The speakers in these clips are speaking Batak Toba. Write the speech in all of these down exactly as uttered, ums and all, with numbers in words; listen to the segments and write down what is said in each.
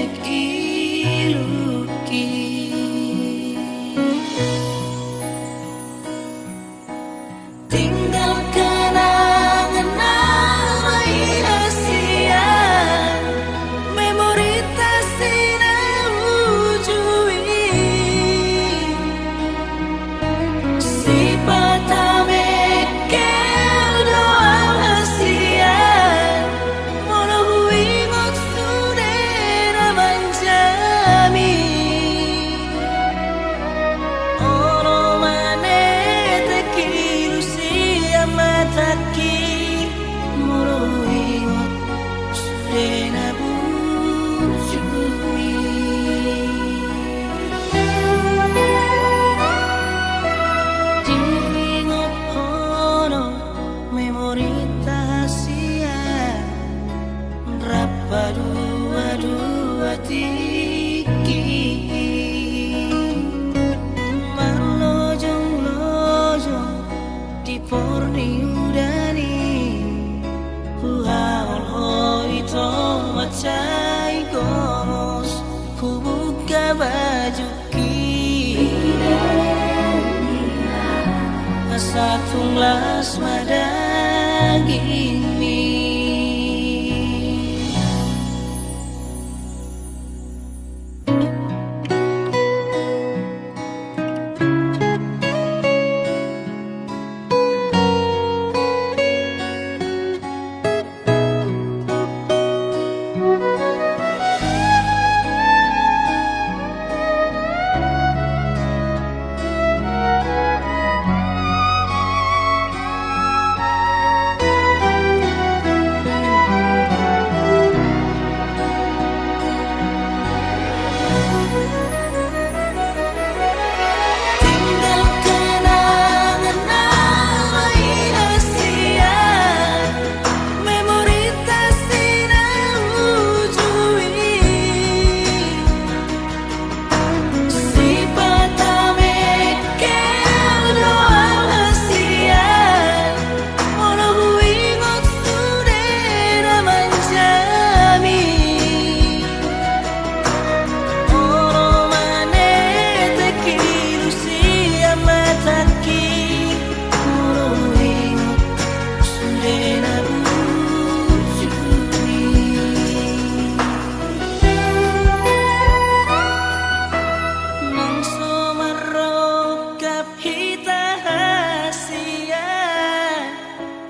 Iluki. Tinggal kenangan na baik hasian, memori ta sinaujui. Sipata mengkel do au hasian, molo huingot sude na manjami. Olo manetek ilu sian matangki, molo huingot sude na burju i. Diingot ho do memori ta hasian, rap paduadua tingki, marlojonglojong di por ni udan i, huhaholhoi ito mansai gomos, hubuka bajungki, asa tung las ma dagingmi. Tinggal kenangan na baik hasian, memori ta sinaujui. Sipata mengkel do au hasian, molo huingot sude na manjami. Olo manetek ilu sian matangki, molo huingot sude na burju i. Naung so marrongkap hita hasian,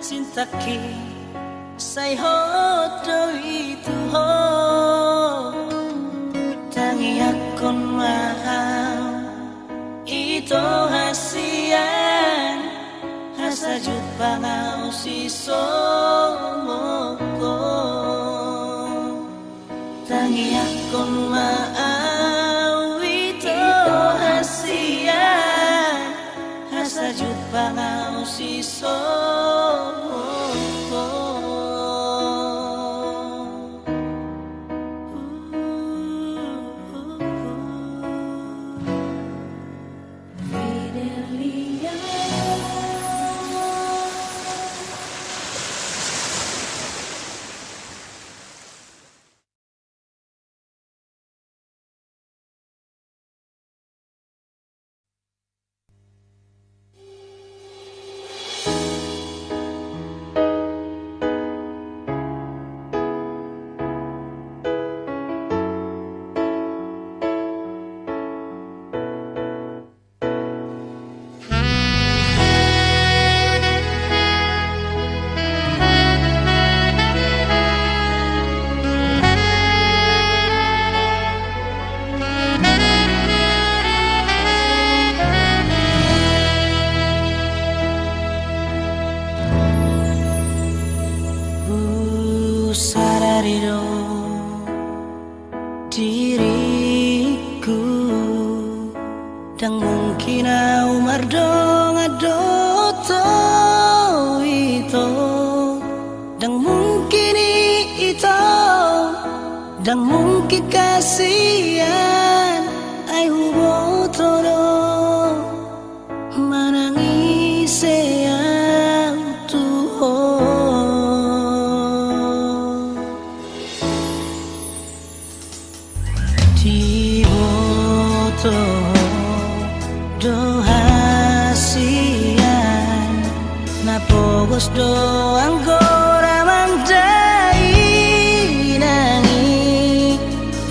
cintaki, sai hot do i tu ho. Tangiangkon ma au ito hasian, asa jumpang au sisongon ho. Tangiangkon ma au ito hasian, asa jumpang au sisongon ho. Husadari do diriku, ndang mungkin au mardongan dohot ho ito, ndang mungkin i ito, ndang mungkin hasian, ai huboto do manang ise au tu ho. Dos do anggo ra mandainangi,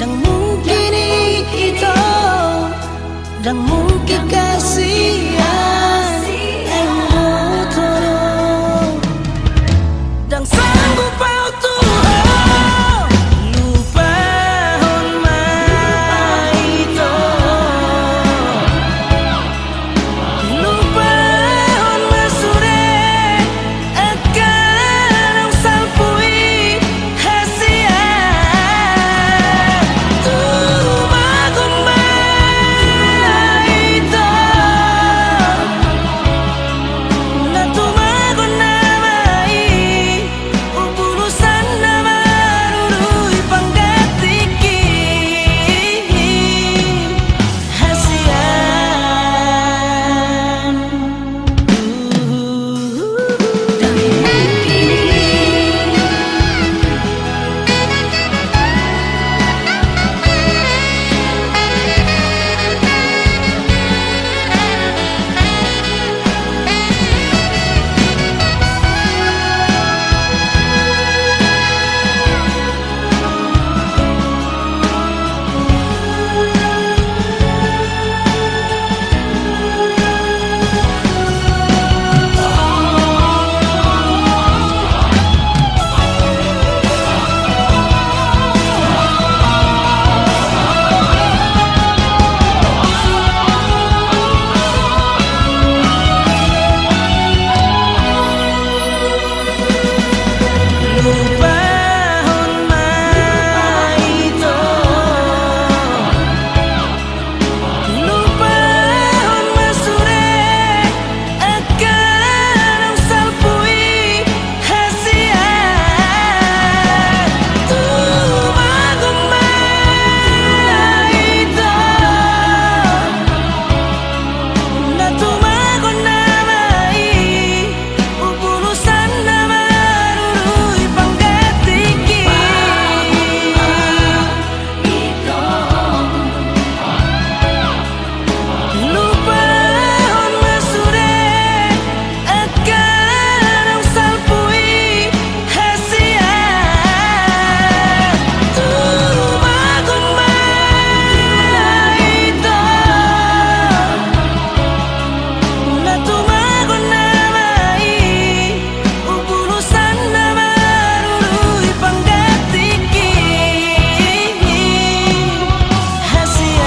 ndang mungkin i ito, ndang mungkin hasian, emboto do. Ndang sanggup au tu ho, lupahon ma ito. Lupahon ma sude, angka naung salpu i hasian. Tumagon ma ito, na tumagon nama i. Umbulusan na marurui panggantihi hasian. Lupahon ma ito. Lupahon ma sude, angka naung salpu i hasian. Tumagon ma ito, na tumagon nama i. Umbulusan na marurui panggantihi ito. Lupahon ma sude, angka naung salpu i hasian. Tumagon ma ito, na tumagon nama i. Umbulusan na marurui panggantihi hasian.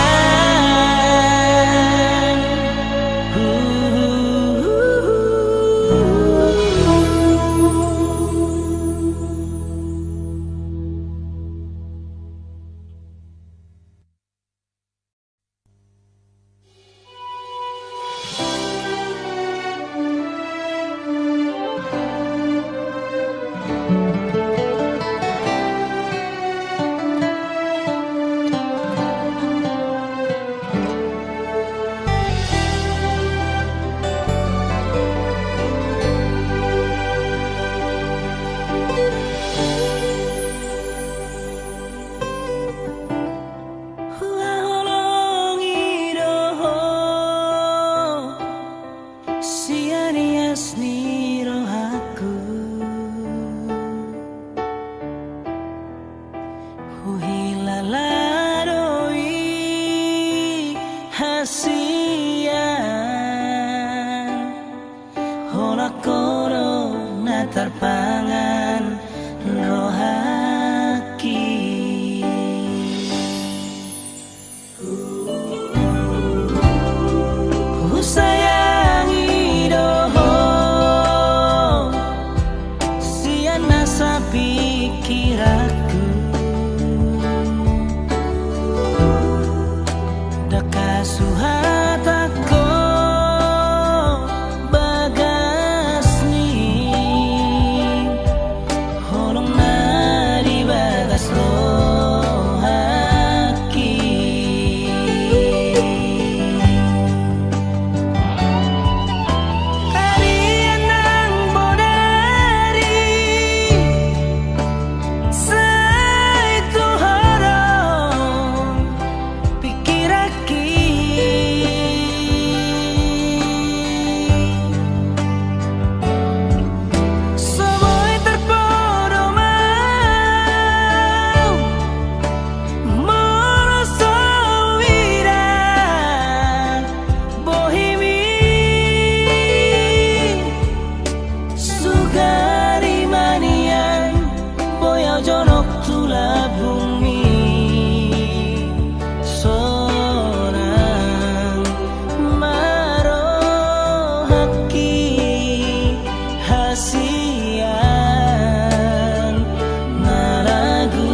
Huhaholongi do ho sian ias ni rohangku. Huhilala do i hasian. Holan ho do na tarpangan rohangki. Husayangi do ho sian nasa pingkiranku. Ndang hasuhatangko bagas ni jonok tu lambungmi, sonang ma rohangki hasian na lagu.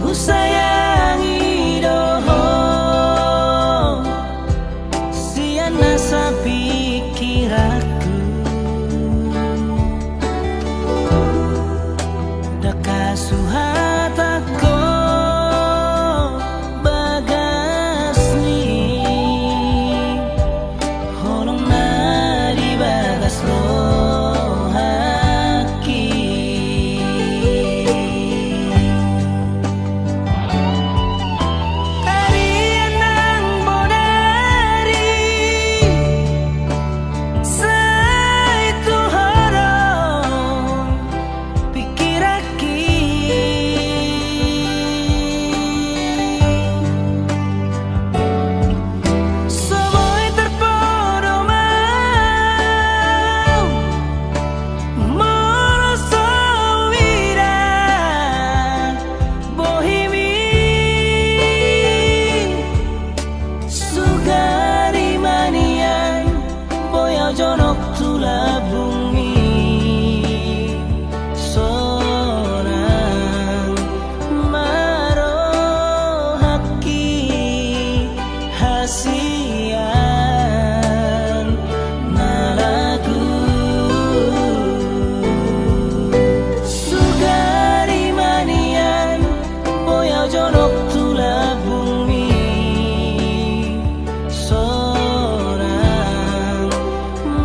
Husayangi do ho sian nasa pingkiranku, ndang hasuhatangko bagas ni holong na di bagas rohangki. Ari nang bonari sai tu ho do pingkiranki. So boi tarpodomon molo so huida bohimi sugari manian. Boi au jonok tu lambungmi, sonang ma rohangki hasian na lagu. Sugari manian boi au jonok tu lambungmi, sonang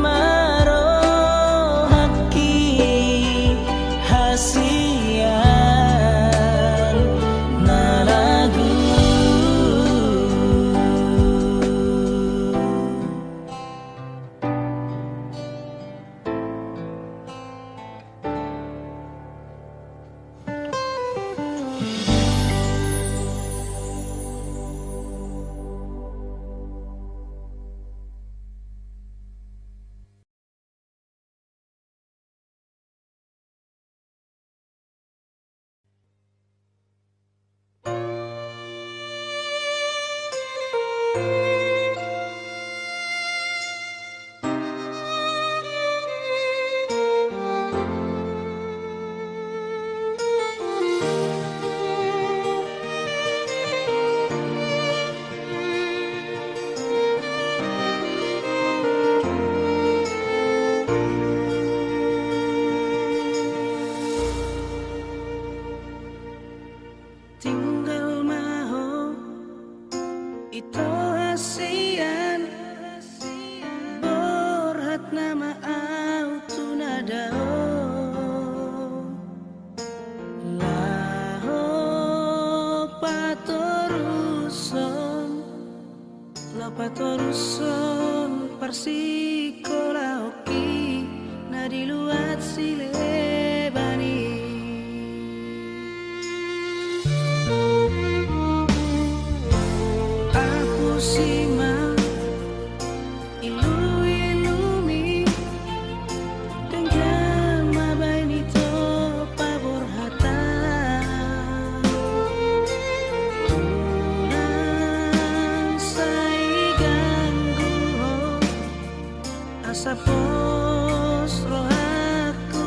ma rohangki hasian na lagu. Tinggal ma ho ito hasian, borhat nama au tu na dao. Laho patorushon, laho patorushon parsikolaonki na di luat sileban i. Apusi ma iluilumi, denggan ma baen ito paborhatan. Unang sai ganggu ho asa pos rohangku.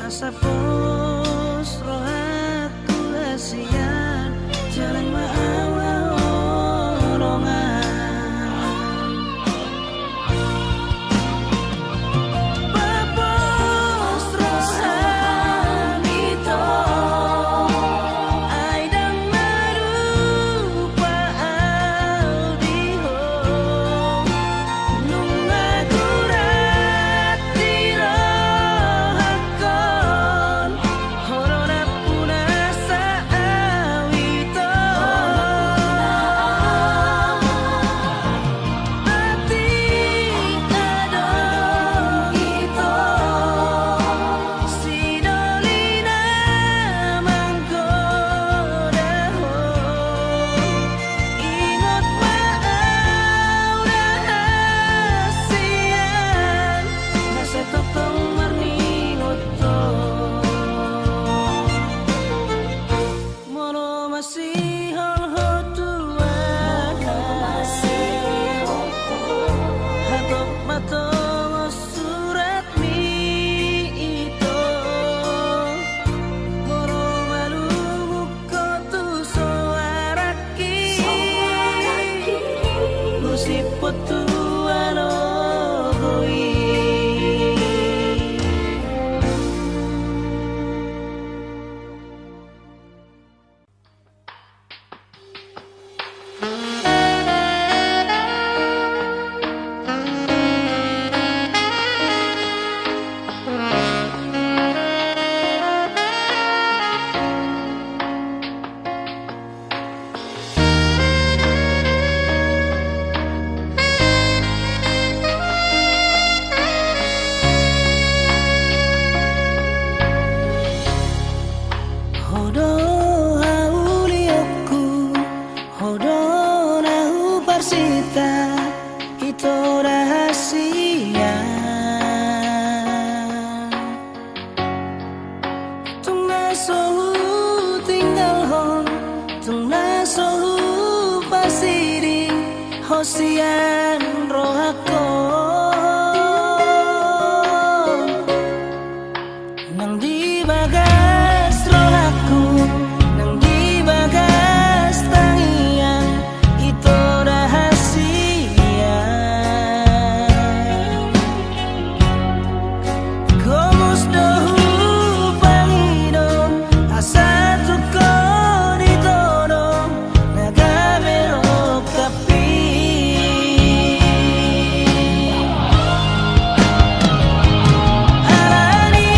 Sapos rohangku hasian, jalang ma au haholongan. Papos roham ito, ai ndang malu pa au di ho. Nunga gurat di rohangkon, ho do nampuna sa au ito. Atik adong ito, sidoli na manggoda ho. Ingot ma au na hasian, na sai tongtong marningot ho. Molo masihol ho tu ahu, hatop ma tongon suratmi ito. Molo malungun ho tu soarangki, husiphon tu alogo i. Ho do haulionku, ho do na huparsinta, ito da hasian. Tung na so hutinggalhon, tung na so hupasiding ho sian rohangkon. Nang di bagas rohangku, nang di bagas tangiang, ito da hasian. Gomos do hupangido asa tung ho ditodong na gabe rongkapmi. Alani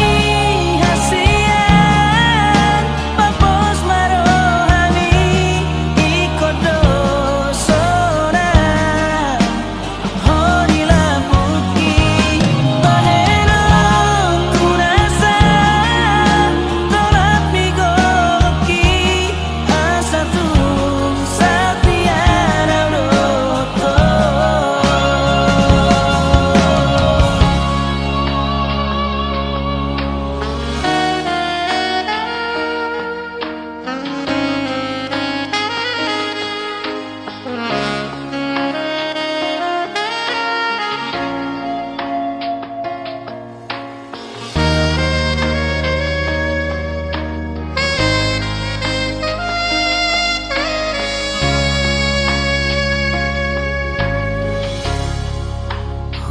hasian, papos ma rohami, ingkon do sonang ho di lambungki. Bahenonku nasa tolapmi gokhonki, asa tung satia na dohot ho.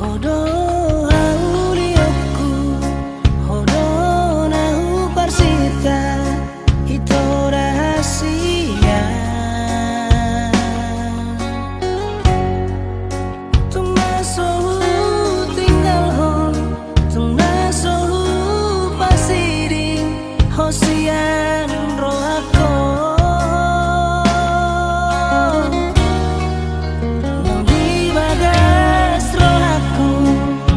Ho do haulionku, ho do na huparsinta, ito da hasian. Tung na so hutinggalhon, tung na so hupasiding ho sian rohangkon. Nang di bagas rohangku,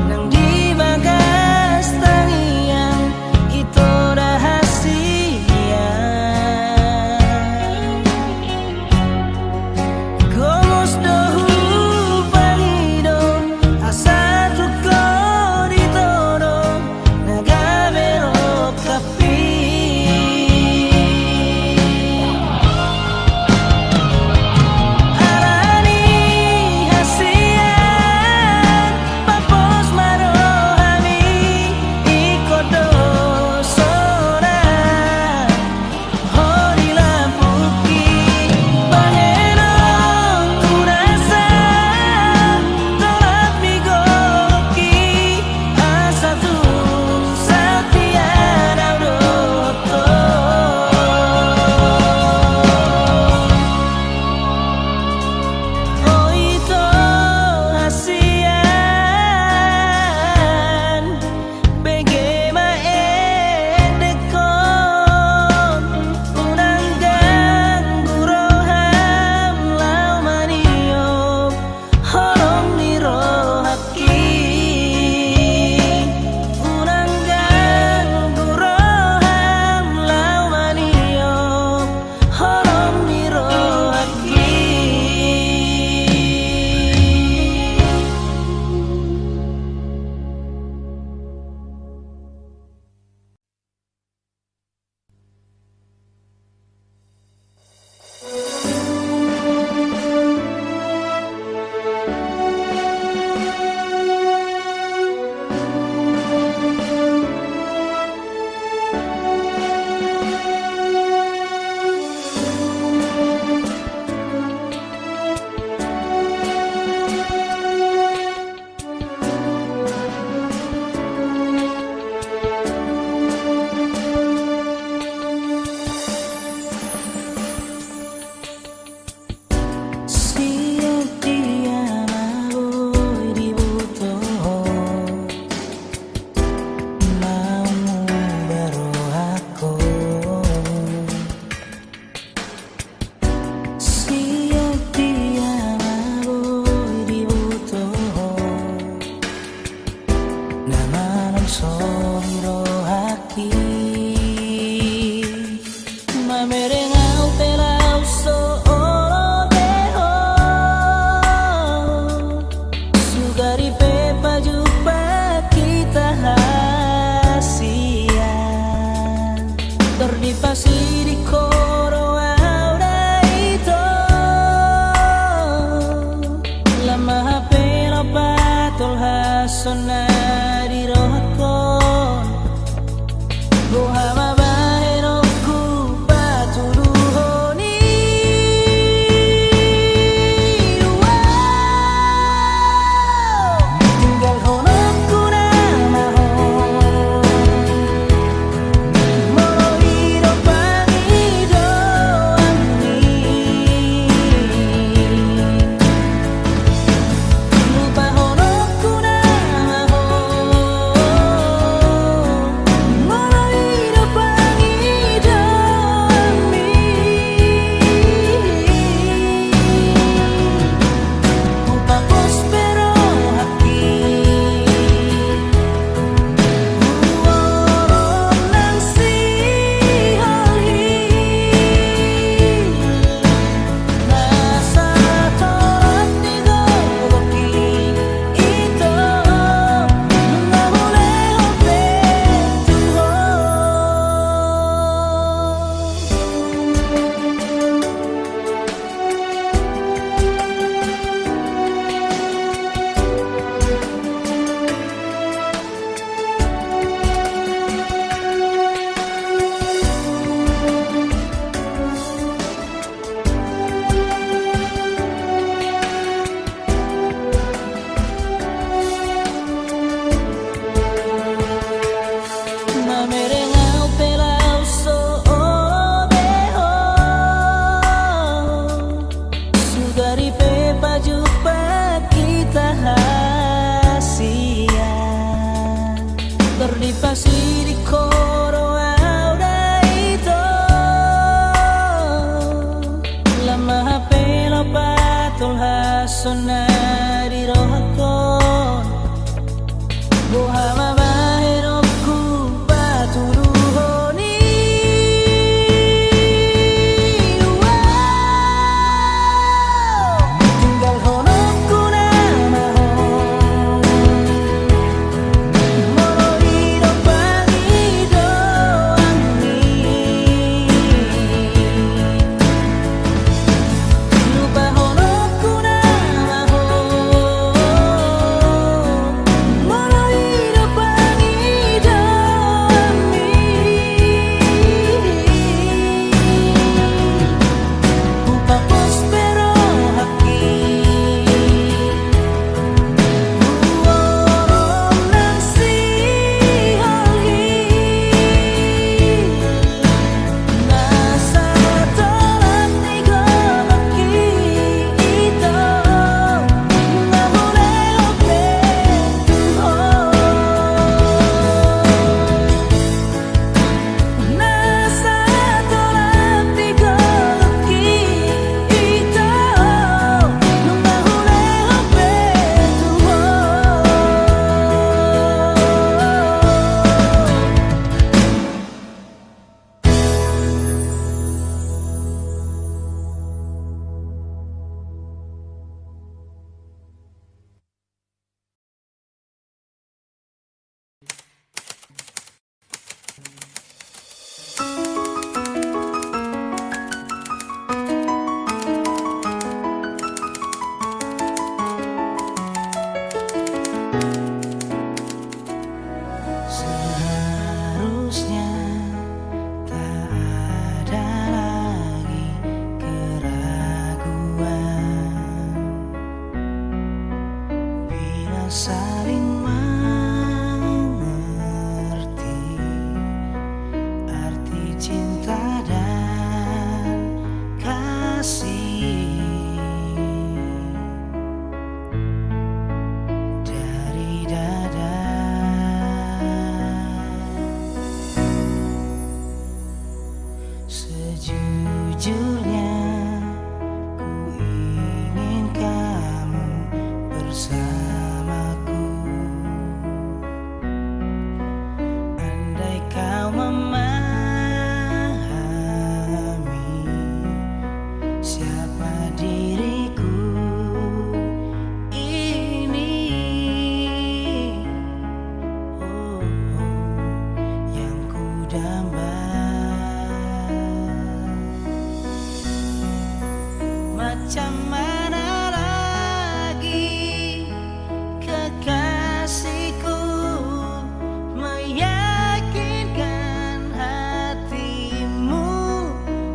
nang di bagas tangiang, ito da hasian. Gomos do hupangido asa tung ho ditodong na gabe rongkapmi. Dipasiding ho do au da ito. Lam ma hape laho patolhashon na di rohangkon. Boha ma bahenonku patuduhon i. Tinggalhononku nama ho. Molo i do pangidoanmi. Lupahononku nama ho. Molo i do pangidoanmi. Hupapos pe rohangki. Huorom nang sihol hi. Na satorop ni goarhi ito, nunga hulehon be tu ho. Mamereng au pe laos olo be ho. Sugari pe pajumpang hita hasian. Tor dipasiding ho do au da ito. Lam ma hape laho patolhashon na di rohangkon. Boha ma bahenonku patuduhon i. Tinggalhononku nama ho. Molo i do pangidoanmi. Lupahononku nama ho. Molo i do pangidoanmi. Hupapos pe rohangki. Huorom nang sihol hi. Na satorop ni goarhi ito, nunga hulehon be tu ho. Na satorop ni goarhi ito, nunga hulehon be tu ho. Seharusnya tak ada lagi keraguan bila saling mengerti arti cinta dan kasih. Dari dada. Sejujurnya, ku ingin kamu bersamaku. Andai kau memahami siapa diriku ini, oh, oh, yang ku damba. Macam mana lagi kekasihku meyakinkan hatimu?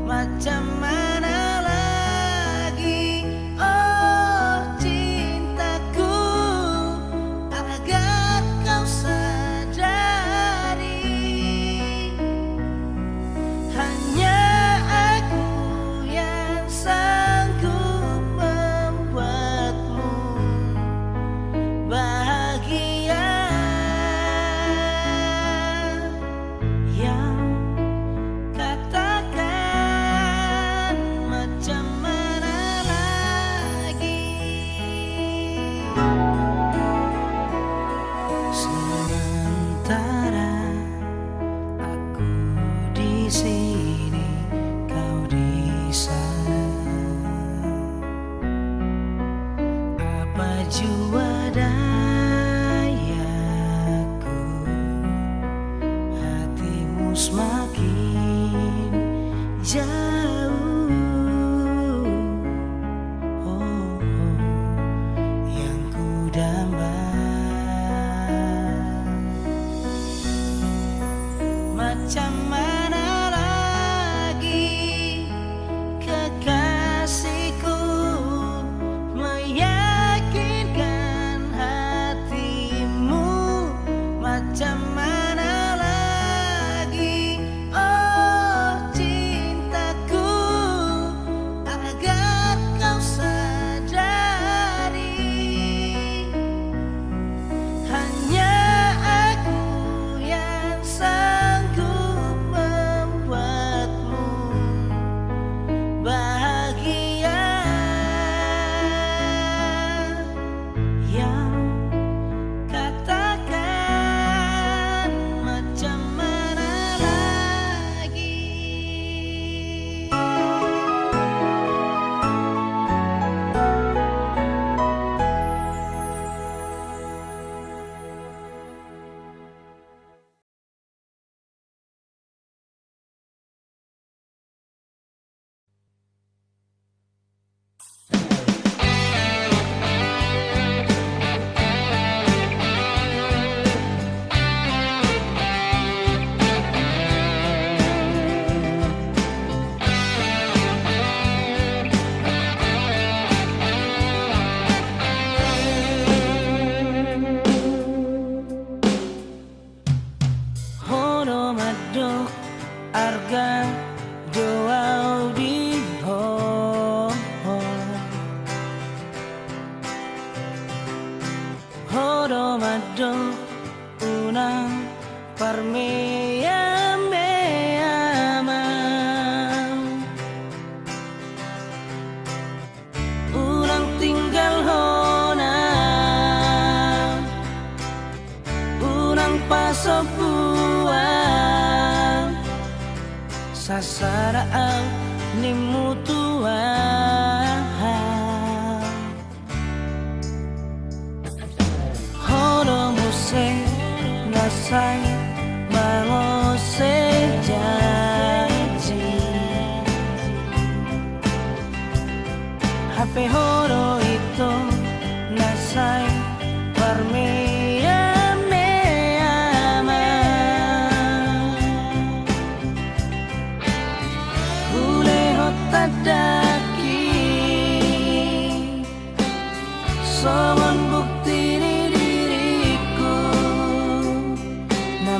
Macam mana lagi, oh cintaku, agar kau sadari, hanya aku yang sanggup membuatmu bahagia. Yang katakan macam mana lagi. Sementara aku di sini, kau di sana, apa jua dayaku, hatimu semakin jauh, oh, oh, yang ku damba. Macam mana lagi kekasihku meyakinkan hatimu? Macam mana lagi, oh cintaku, agar kau sadari, hanya aku yang sanggup membuatmu bahagia. Yang katakan macam mana lagi. Ho do mandok arga do au di ho. Ho do mandok unang parmeamea ma. Unang tinggal hona, unang pasombuan, sasada au nimmu tuan. Ho do muse na sai mangose janji, hape ho do ito na sai parmeamea ma. Hulehon tandaki songon bukti ni diringku, na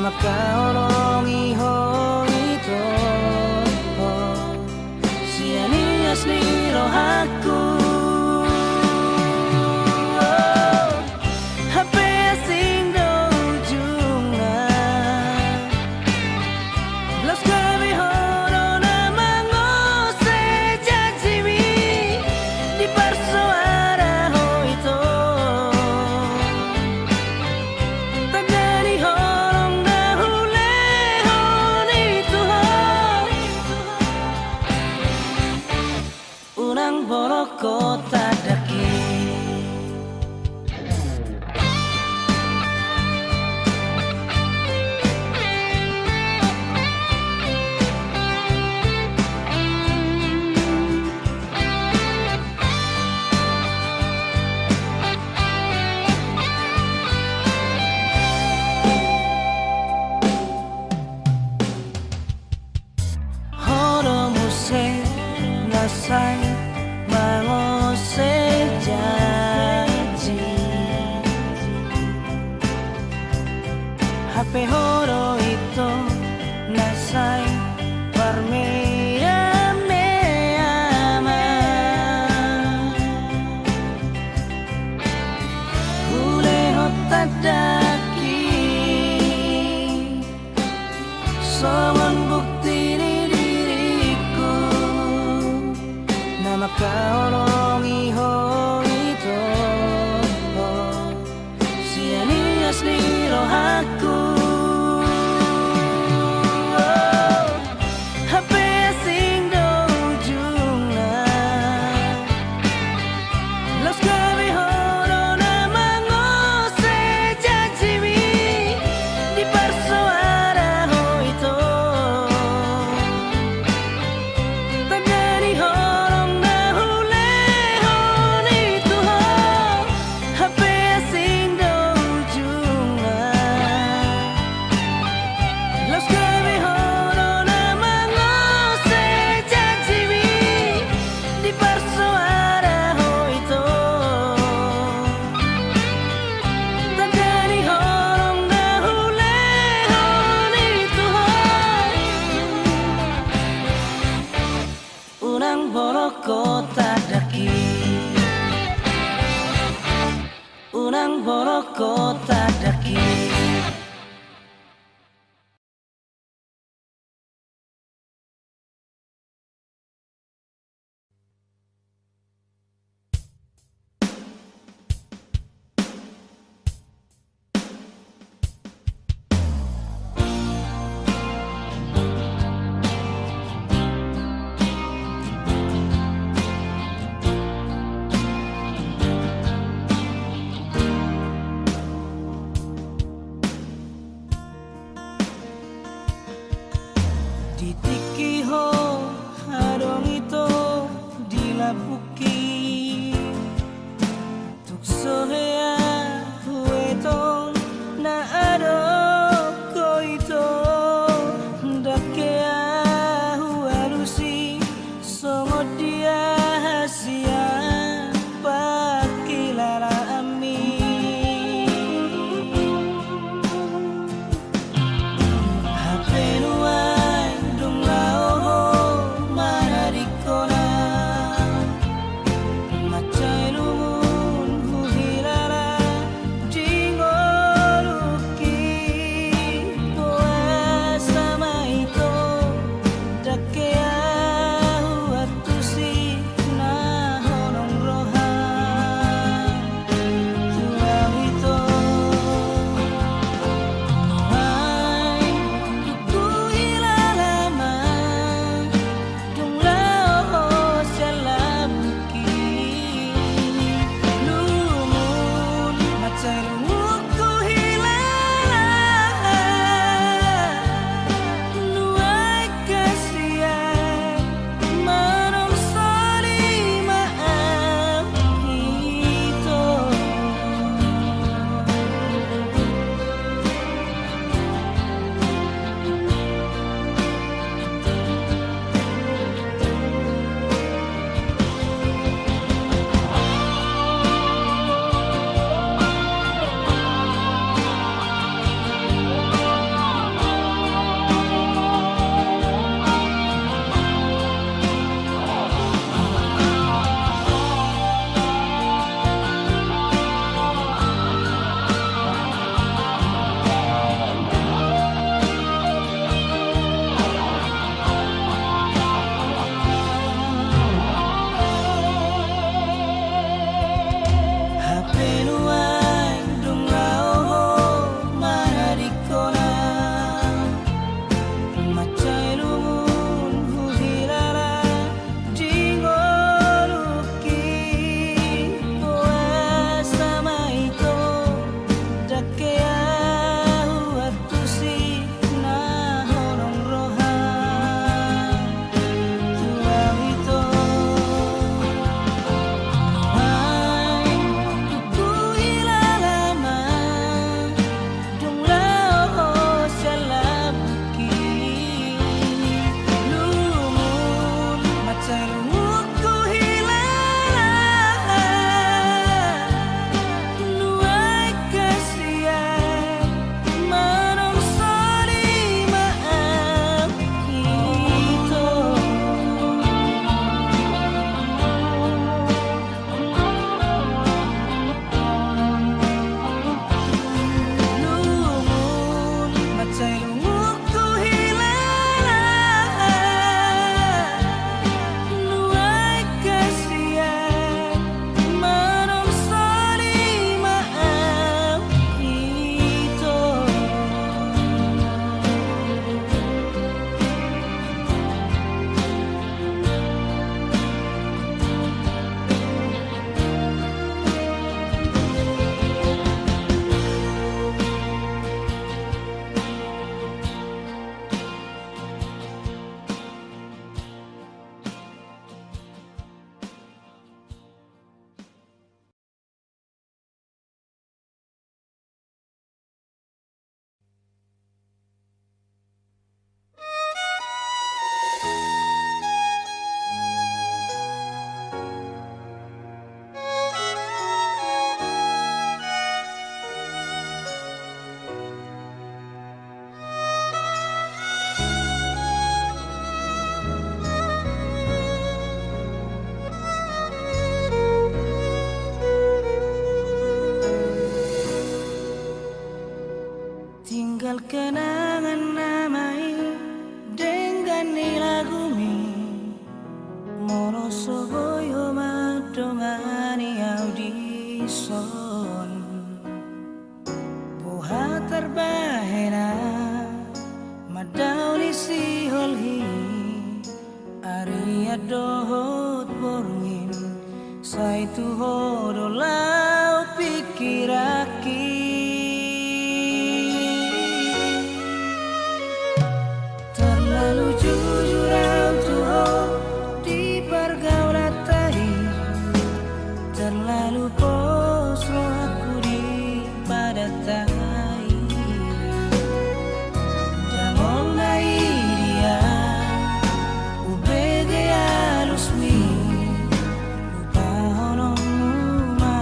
Sai mangose janji. Hape ho do ito na sai parmeameaman. Hulehon tandangki songon bukti ni diringku, na mangkaholongi ho ito sian ias ni rohangku. Hape asing do ujungna, laos gabe ho do na mangose janjimi, diparsoada ho ito. Tanda ni holong na hulehon i tu ho, hape asing do ujungna, laos gabe ho do na mangose janjimi, diparsoada ho ito. Tanda ni holong na hulehon i tu ho. Unang bolongkon tandangki. Unang bolongkon tandangki. Di tingki ho adong ito di lambungki. Tung so hea huetong na adong ho ito, ndang hea hualusi songon dia hasian pangkilalaanmi. Hape nuaeng dung laho ho manadingkon au, mansai lungun huhilala Kenangan nama i denggan ni lagumi. Molo so boi ho mandongani au dison, boha tarbahen au mandao ni sihol i. Arian dohot borngin, sai tu ho do laho pingkiranki. Terlalu jujur au tu ho di pargaulanta i. Terlalu pos rohangku di padanta i. Damang na i dia, hubege alusmi, lupahononmu ma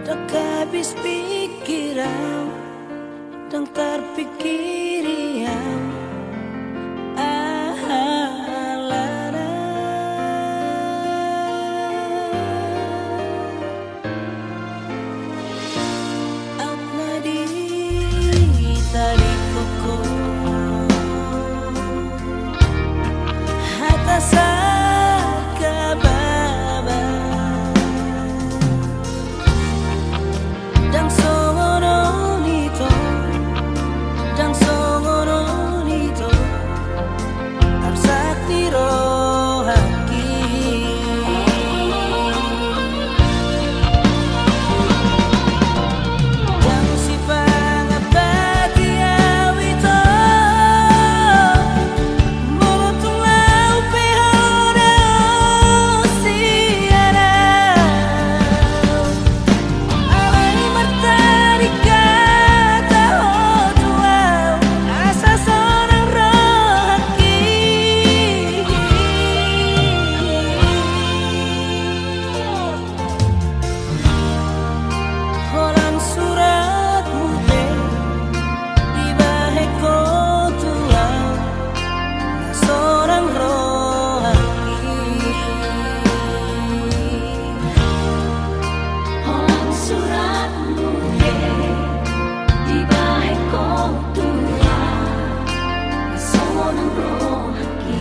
Ndang habis pikir au, ndang tarpikiri au, aha alana. Aut na ditadingkon ho hata sangkababa. Ndang songon on ito, ndang songon on ito, arsak ni rohangki. Ndang sipangambati au ito, molo tung laho pe ho na sian au. Alai martadingkon hata ho tu au, asa sonang rohangki. Holan suratmu pe dibahen ho tu au, na sonang rohangki. Holan suratmu pe dibahen ho tu au, na sonang rohangki.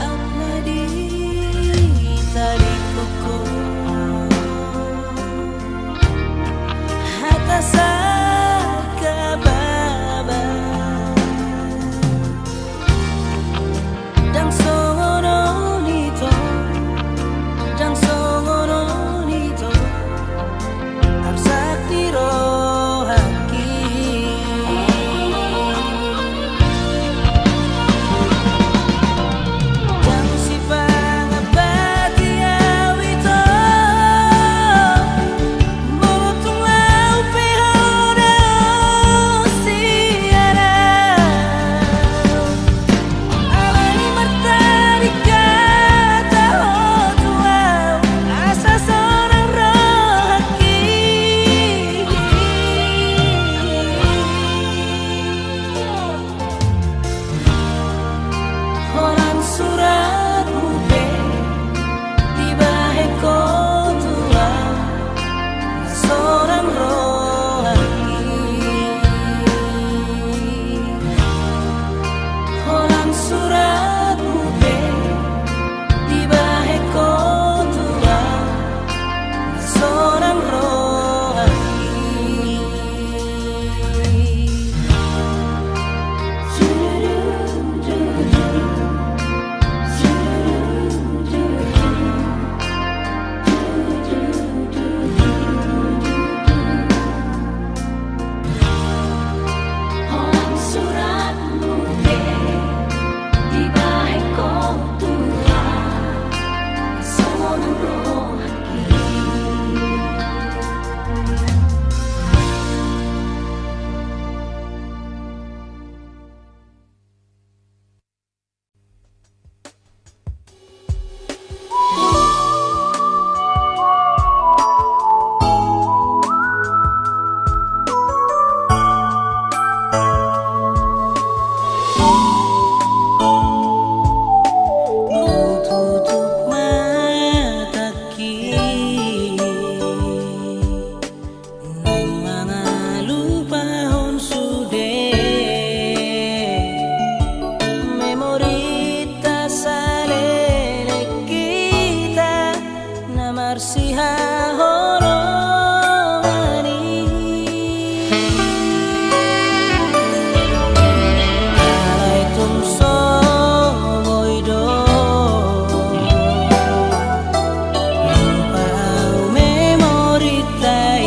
Aut na ditadingkon ho hata sangkababa. Ndang songon on ito, ndang songon on ito, arsak ni rohangki. Ndang sipangambati au ito, molo tung laho pe ho na sian au. Alai martadingkon hata ho tu au, asa sonang rohangki. Holan suratmu pe dibahen ho tu au, na sonang rohangki. Holan suratmu pe dibahen ho tu au, na sonang rohangki. Hututup matangki, unang mangalupahon sude memorinta saleleng hita na marsihaholongan i. Alai tung so boi do lupa au memorinta i.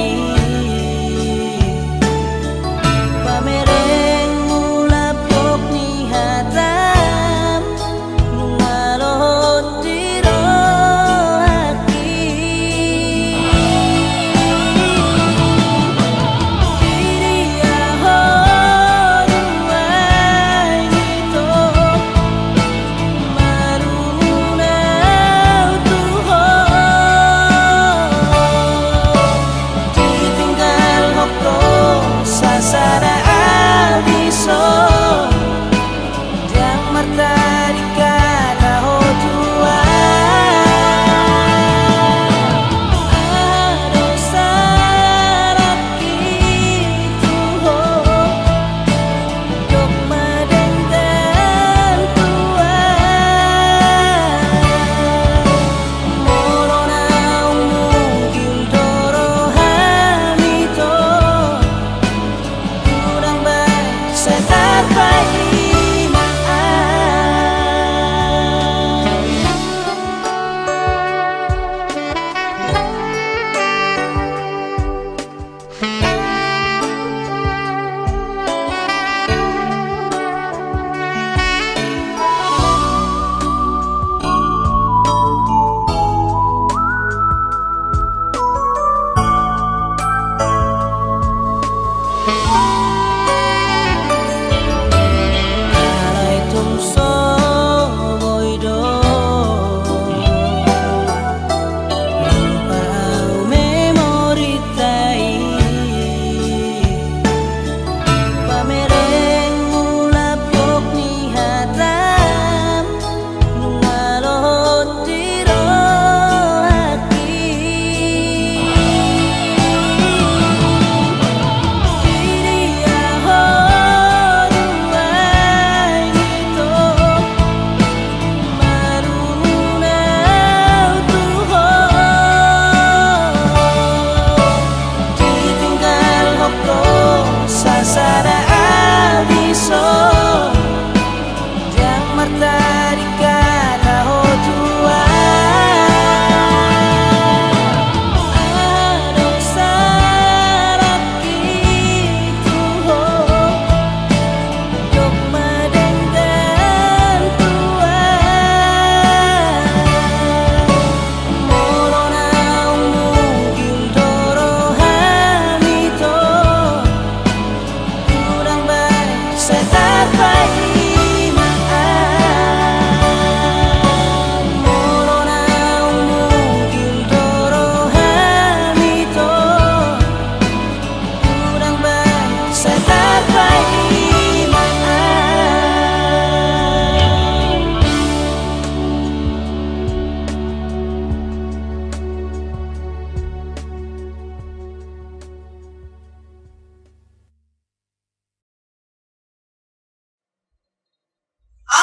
Pamerengmu lampok ni hata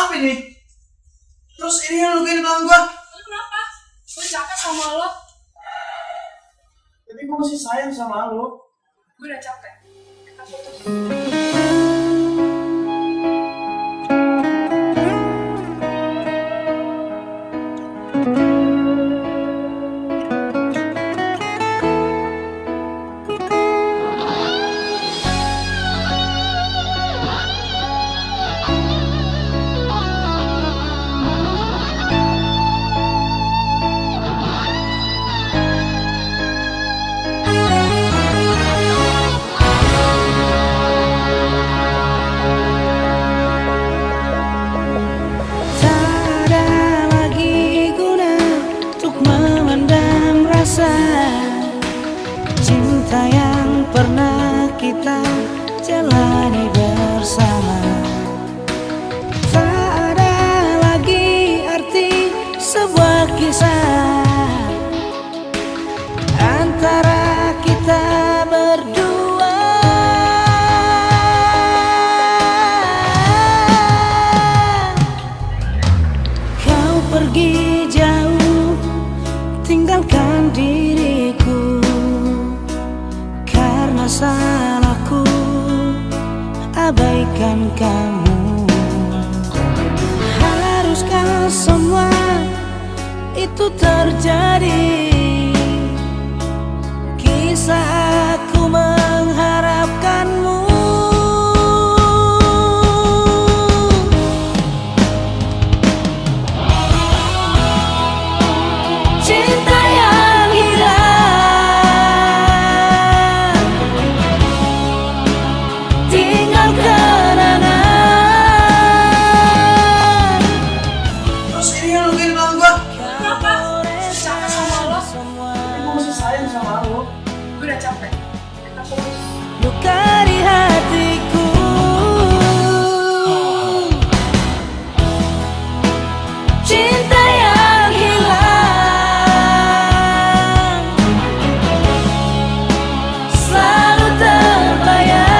Apa ini? Terus ini yang lu gini tangan gua? Lu kenapa? Gue capek sama lo. Tapi gue masih sayang sama lo. Gue udah capek. Kita putus. Tak ada lagi guna untuk memendam rasa cinta yang pernah kita jalani bersama. Tak ada lagi arti sebuah kisah antara kita berdua. Kau pergi jauh, tinggalkan diriku. Karena salahku abaikan kamu. Haruskah semua itu terjadi? Kisah aku mengharapkanmu. Cinta yang hilang, tinggal kenangan. Terus ini yang lu gini tangan gua? Kenapa? Gue capek sama lo. Tapi gue masih sayang sama lo. Gue udah capek. Luka di hatiku, cinta yang hilang selalu terbayang.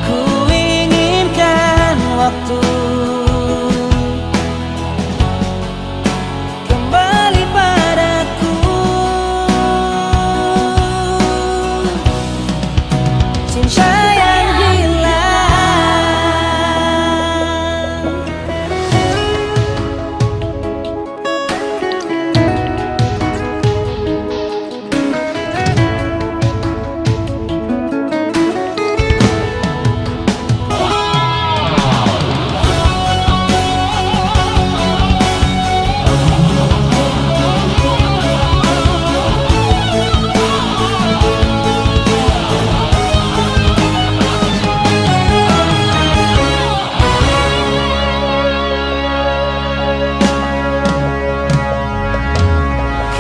Ku inginkan waktu kembali padaku. Cinta yang hilang.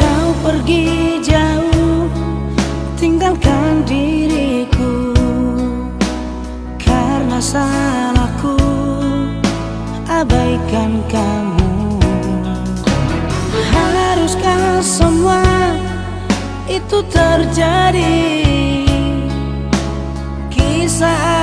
Kau pergi jauh, tinggalkan diriku. Karena salahku abaikan kamu. Haruskah semua itu terjadi? Kisah